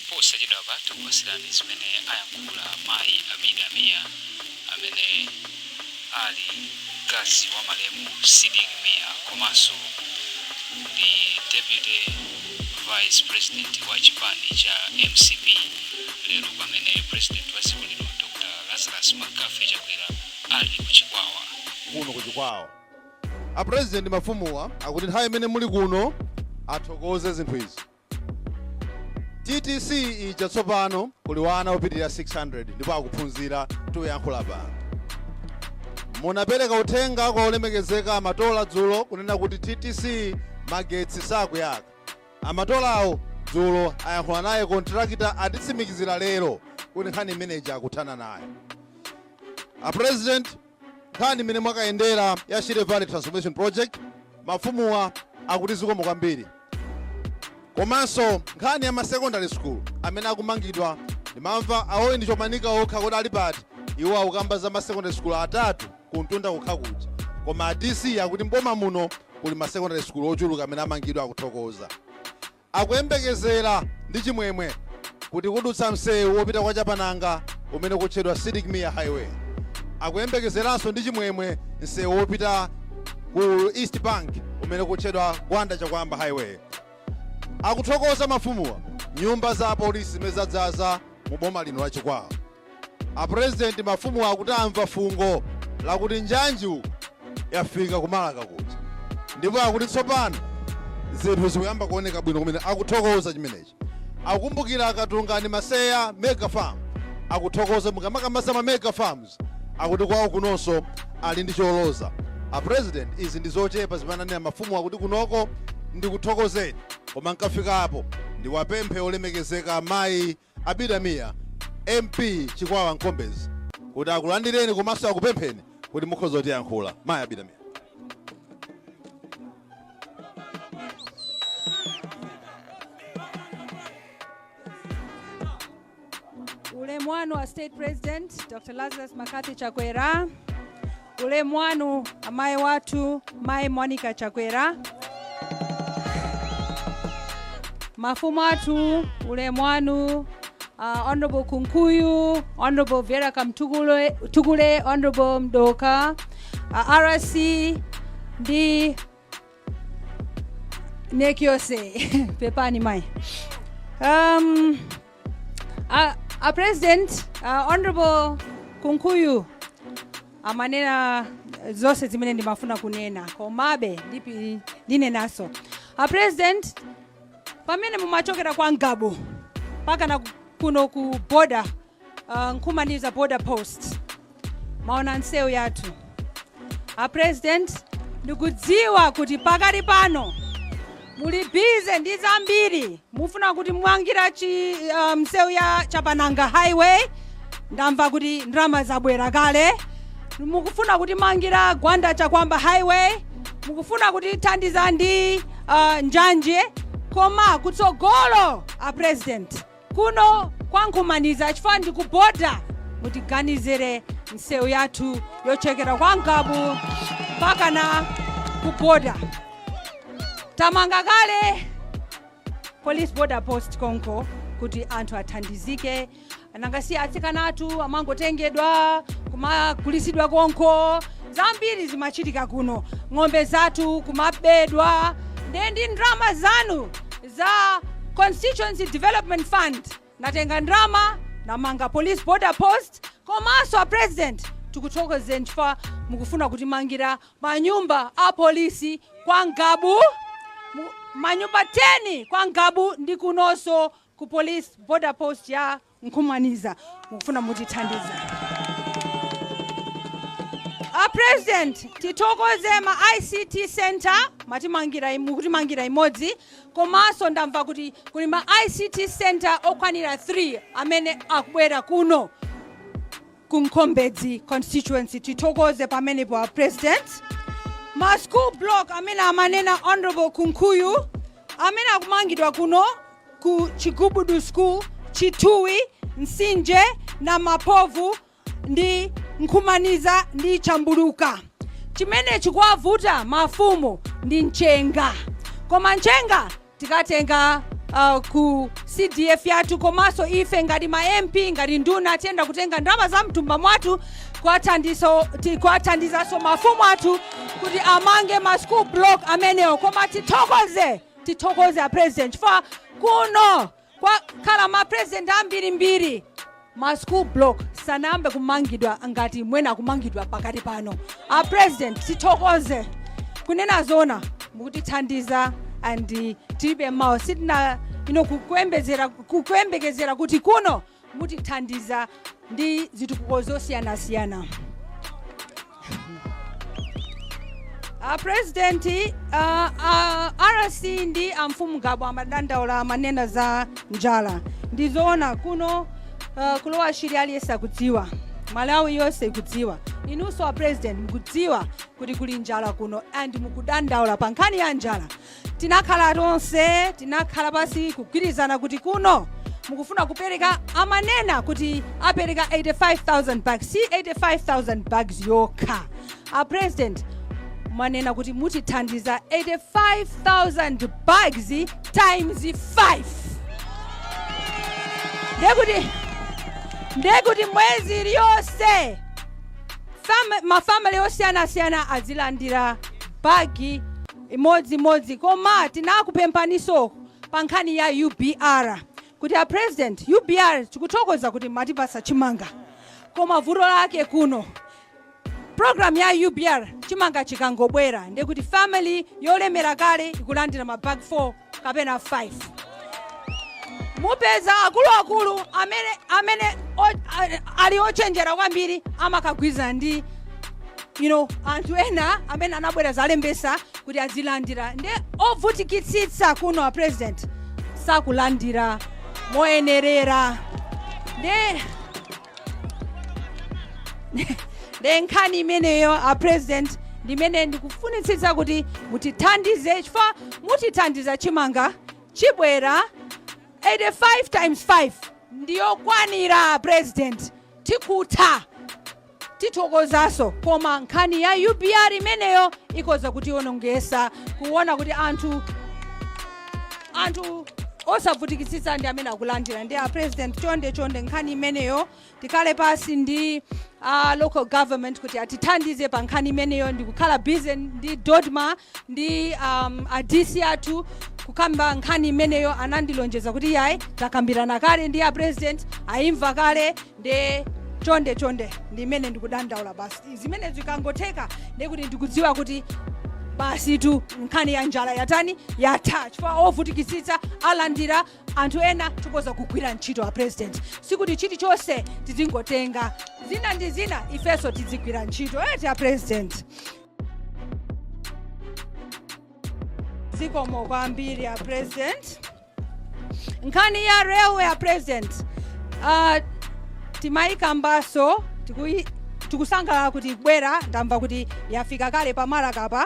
Posachedwapa tikupatsirani zimene ayankhula mayi Abida Mia, amene ali mkazi wa malemu Sidik Mia komanso ndi deputy vice president wa chipani cha MCP, lero pamene president wa dziko lino Dr Lazarus McCarthy Chakwera ali ku Chikwawa. Kuno ku Chikwawa, a President, mafumuwa akuti nthawi imene muli kuno athokoze zinthu izi. TTC ija tsopano kuli wana opitirira 600 ndipo akuphunzira tikuyankhula pano. Munapereka uthenga kwa olemekezeka Amatola dzulo kunena kuti TTC magetsi sakuyaka. Amatolawo dzulo ayankhula naye contractor, atitsimikizira lero kuti nkhani imeneyi akuthana nayo. A President, nkhani imene mwakayendera ya Shire Valley Transformation Project, mafumuwa akuti zikomo kwambiri. Komanso nkhani ya ma secondary school amene akumangidwa, ndimamva awoyi ndi Chomanika okha kuti ali pati, iwo akukamba za ma secondary school atatu kuntunda kokha kuja, koma a DC akuti mboma muno kuli ma secondary school ochuluka amene amangidwa. Akuthokoza, akuyembekezera ndi chimwemwe kuti kudutsa msewu wopita kwa Chapananga umene kutchedwa Sidik Mia Highway. Akuyembekezeranso ndi chimwemwe msewu wopita ku East Bank umene kutchedwa Gwanda Chakwamba Highway. Akuthokoza mafumuwa nyumba za apolisi zimene zadzaza mu boma lino la Chikwawa. A President, mafumu akuti amva fungo lakuti njanji uku yafika kumalaka kuja, ndipo akuti tsopano zinthu zikuyamba kuoneka bwino kumene. Akuthokoza chimenechi. Akukumbukira Akatunga ndi Maseya mega farm. Akuthokoza mukamakamba ma mega farms, akuti kwawo kunonso ali ndi choloza. A President, izi ndi zochepa zimene anena mafumu akuti kunoko ndikuthokozeni, koma nkafikapo ndiwapemphe olemekezeka mayi Abida Mia, MP Chikwawa Nkombezi, kuti akulandireni komanso akupempheni kuti mukhoza kutiyankhula. Mayi Abida Mia. Ulemu wanu wa State President Dr Lazarus McCarthy Chakwera, ulemu wanu amayi wathu Mayi Monica Chakwera, mafumu athu, ulemu wanu, Honorable Kunkuyu, Honorable Vera Kamtukule Tukule, Honorable Mdoka, RC ndi NEC yonse, pepani mayi. A President, Honorable Kunkuyu amanena zonse zimene ndimafuna kunena, komabe ndipi ndinenaso. A President, pamene mumachokera kwa Ngabu mpaka na kuno ku border, Nkhumaniza border post, maona nsewu yathu. A President, ndikudziwa kuti pakali pano muli busy ndi zambiri, mufuna kuti mwangira chi msewu ya Chapananga Highway, ndamva kuti ndalama zabwera kale. Mukufuna kuti mangira Gwanda Chakwamba Highway, mukufuna kuti thandiza ndi njanje, koma kutsogolo, a President, kuno kwa Nkhumaniza, chifukwa ndi ku border, mutiganizire msewu yathu yochokera kwa Ngabu mpaka na ku border. Tamanga kale police border post konko kuti anthu athandizike. Nangasi atsikana athu amangotengedwa kumagulisidwa konko, zambiri zimachitika kuno, ng'ombe zathu kumabedwa. Ndiye ndi ndalama zanu za Constituency Development Fund natenga ndalama namanga police border post. Komanso a President, tikuthokozeni chifukwa mukufuna kutimangira manyumba a polisi kwa Ngabu, manyumba 10 kwa Ngabu ndi kunonso ku police border post ya Nkhumaniza mukufuna mutithandiza. A President, tithokoze ma ICT center matimangira, mukutimangira imodzi, komanso ndamva kuti kuli ma ICT center okwanira 3 amene akubwera kuno ku Nkombedzi constituency. Tithokoze pamenepo, a President. Ma school block amene amanena Honorable Kunkuyu amene akumangidwa kuno ku Chigubudu School, Chituwi, Msinje na Mapovu ndi Nkhumaniza ndi Chambuluka. Chimene chikuwavuta mafumu ndi mchenga, koma mchenga tikatenga ku CDF yathu, komanso ife ngati ma MP, ngati nduna, tiyenda kutenga ndalama za mtumba mwathu kuwathandizanso mafumu athu kuti amange ma school block amenewo. Koma tithokoze, tithokoze a President, chifukwa kuno kwakhala ma president ambirimbiri, ma school block sanayambe kumangidwa ngati mwene akumangidwa pakati pano. A President, tithokoze. Kunena zona, mukutithandiza and tilibe mawu. Sitina ino kukuyembekezera kuti kuno mutithandiza ndi zitukuko zosiyanasiyana. A President, RC ndi amfumu Gabo amadandaula, amanena za njala. Ndizoona, kuno ku Lower Shire aliyense akudziwa, Malawi yonse ikudziwa, inunso a President mukudziwa kuti kuli njala kuno and mukudandaula pa nkhani ya njala. Tinakhala tonse, tinakhala pasi kugwirizana kuti kuno mukufuna kupereka, amanena kuti apereka 85,000 bags. Si 85,000 bags yokha, a President, mwanena kuti mutithandiza 85,000 bags times 5, ndekuti mwezi iliyonse ma family osiyanasiyana azilandira bagi imodzimodzi. Koma tinakupemphaniso pa nkhani ya UBR kuti, a President, UBR tikuthokoza kuti matipasa chimanga, koma vuto lake kuno program ya UBR, chimanga chikangobwera ndekuti family yolemera kale ikulandira ma bag 4 kapena 5. Mupeza akuluakulu amene ali ochenjera kwambiri amakagwirizana ndi anthu ena amene anabwera zalembesa kuti azilandira, ndi ovutikitsitsa kuno, a President, sakulandira moyenerera. Ndi nkhani imeneyo, a President, ndimene ndikufunitsitsa kuti mutithandize, chifukwa mutithandiza, chimanga chibwera, 85 times 5 ndiyokwanira, President, tikutha, tithokozaso. Koma nkhani ya UBR imeneyo ikoza kutionongesa, kuona kuti anthu osavutikitsitsa ndi amene akulandira. Ndi a President, chonde chonde, nkhani imeneyo tikhale pasi ndi local government kuti atithandize pa nkhani imeneyo. Ndikukhala busy ndi DoDMA ndi a DC athu kukamba nkhani imeneyo. Anandilonjeza kuti yayi, takambirana kale ndi a President, ayimva kale. Ndi chonde chonde, ndi imene ndikudandaula basi. Zimene zikangotheka, ndikuti ndikudziwa kuti basi tu, nkhani ya njala yatani? Yatha, chifukwa ovutikitsitsa alandira, anthu ena tikoza kugwira ntchito. A President, sikuti chilichonse tizingotenga, zina ndi zina ifenso tizigwira ntchito, eti, a President? Zikomo kwambiri, a President. Nkhani ya railway, a President, timayikambaso, tikusangalala kuti ikubwera. Ndamva kuti yafika kale pamalakapa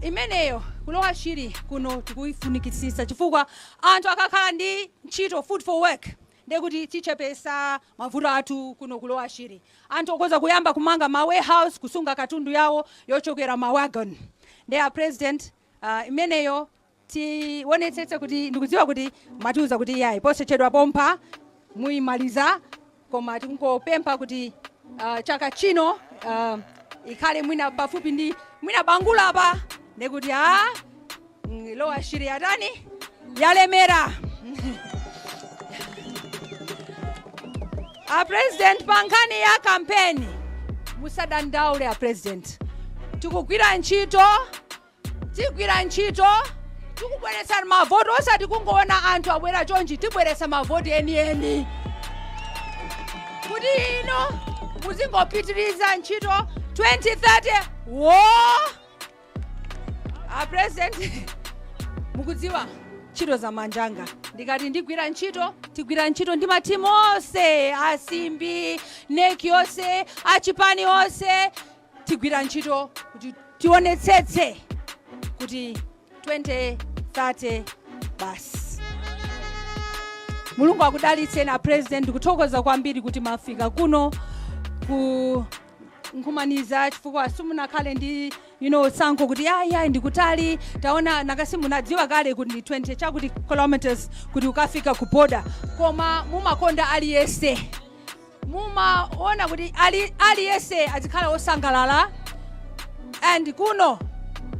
imeneyo. Ku Lower Shire kuno tikuyifunikitsitsa, chifukwa anthu akakhala ndi ntchito, food for work, ndekuti tichepesa mavuto athu kuno ku Lower Shire. Anthu okhoza kuyamba kumanga ma warehouse kusunga katundu yawo yochokera ma wagon. Ndi a President, imeneyo tionetsetse kuti, ndikudziwa kuti matiuza kuti yayi, posachedwa pompa muyimaliza, koma tikungopempha kuti chaka chino ikhale mwina pafupi ndi mwina Bangula apa, ndekuti a Lower Shire yatani? Yalemera. A President, pa nkhani ya kampeni musadandaule. A President, tikugwira ntchito, tigwira ntchito, tikubweretsa mavoti, osati kungoona anthu abwera chonchi. Tibweretsa mavoti enieni kuti ino muzingopitiriza ntchito 2030 wo. A President, mukudziwa ntchito za manjanga. Ndikati ndigwira ntchito, tigwira ntchito ndi matimu onse, asimbi NEC yonse, achipani onse, tigwira ntchito kuti tionetsetse kuti 2030 basi. Mulungu akudalitseni, a President. Ndikuthokoza kwambiri kuti mafika kuno ku Nkhumaniza, chifukwa simunakhale ndi Tsankho kuti ayi, ndikutali, taona nakasi munadziwa kale kuti ndi 20 chakuti kilometers kuti ukafika ku border, koma mumakonda aliyense, mumaona kuti aliyense azikhala osangalala. And kuno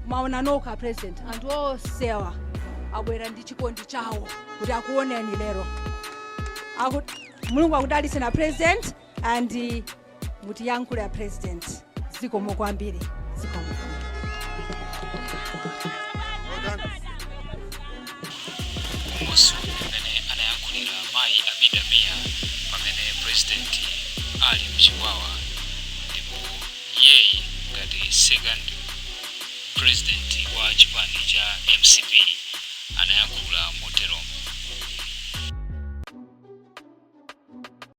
mwaona nokha, President, anthu onsewa abwera ndi chikondi chawo kuti akuoneni lero. Mulungu akudalitse na President, and mutiyankhule ya President. Zikomo kwambiri.